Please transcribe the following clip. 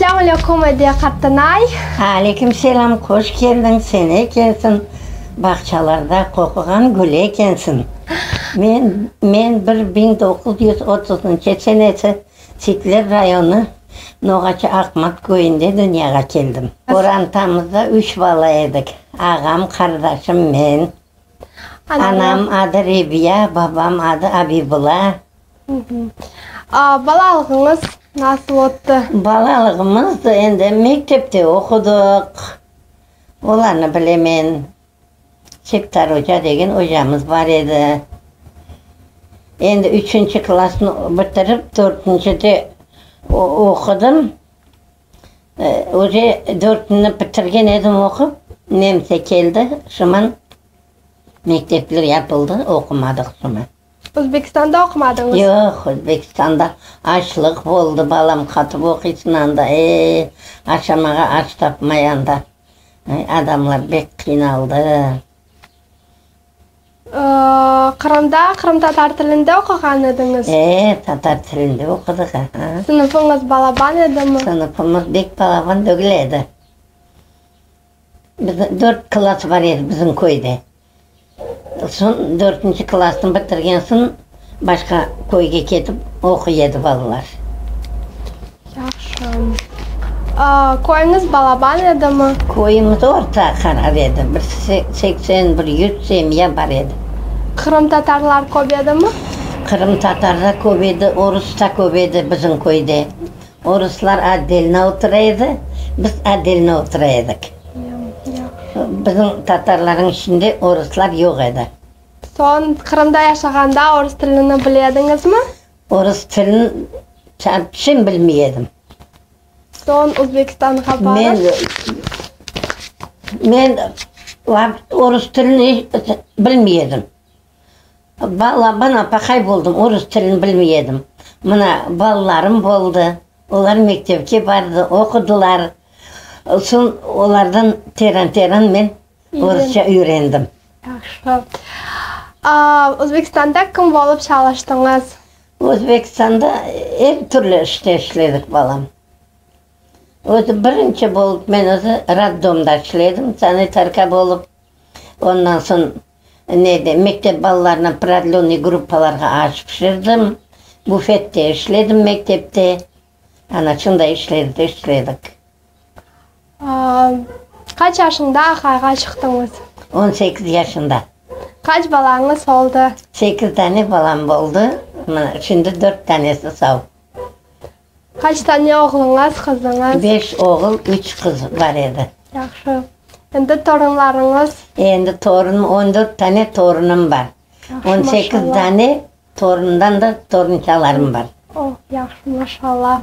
Eslâm aleyküm, Ediye qartanay. Aleyküm selâm, hoş keldiñ, sen ekensiñ, bağçalarda qoquğan gül ekensiñ. Men, men 1930-nıçı senesi Sitler rayonı Noğaçı Aqmat köyünde dünyağa keldim. Qorantamızda üç bala edik, ağam, qardaşım, men. Anam adı Rebiya, babam adı Abibulla. Balalığıñız nasıl ötti? Balalığımız endi mektepte oqudıq, olarnı bilemen. Sektar oca degen ocamız bar edi. Endi üçünci klassnı bitirip, dörtüncide oqudım. Uje dörtüni bitirgen edim oqup, nemse keldi, şuman mektepler yapıldı, oqumadıq şuman. Özbekistanda oqumadıñız? Yoq, Özbekistanda açlıq boldı, balam qatıp oquysın anda, e-e, aşamağa aş tapmay anda. Adamlar bek qıynaldı. Qırımda qırımtatar tilinde oquğan ediñiz? E, tatar tilinde oqudıq, aha. Sınıfıñız balaban edimi? Sınıfımız bek balaban degil edi. Bizim dört klass bar edi bizim köyde. Soñ dörtünci klassnı bitirgen soñ başqa köyge ketip oquy edi balalar. Yahşı. Köyüñiz balaban edimi? Köyümiz orta qarar edi, bir 80, bir 100 semya bar edi. Qırımtatarlar köp edimi? Qırımtatar da köp edi, orus da köp edi bizim köyde. Oruslar otdelno otura edi, biz otdelno otura edik. Bizim tatarlarnıñ içinde oruslar yoq edi. Soñ Qırımda yaşağanda orus tilini bile ediñizmi? Orus tilini vapşe bilmey edim. Soñ Özbekistanğa barıp? Men, men orus tilini bilmey edim. Balaban apaqay boldım, orus tilini bilmey edim. Mına, balalarım boldı, olar mektepke bardı, oqudılar. Soñ olardan teran-teran men orusça üyrendim. Yahşı. Özbekistanda kim bolıp çalıştıñız? Özbekistanda er türlü işte işledik, balam. Özü birinci bolıp men özü roddomda işledim, sanitarka bolıp. Ondan soñ nede, mektep balalarına prodlönnıy gruppalarğa aş pişirdim, bufette işledim mektepte. Ana şunday işlerde işledik. Qaç yaşıñda aqayğa çıqtıñız? 18 yaşında. Qaç balañız oldı? Sekiz dane balam boldı, mına şimdi dört danesi sav. Qaç tane oğluñız, qızıñız? Beş oğul, üç qız bar edi. Yahşı. Endi torunlarıñız? Endi torunım, on dört tane torunım bar. Yahşı, On sekiz maşallah. dane torundan da torunçalarım bar. Oh, yahşı, maşallah.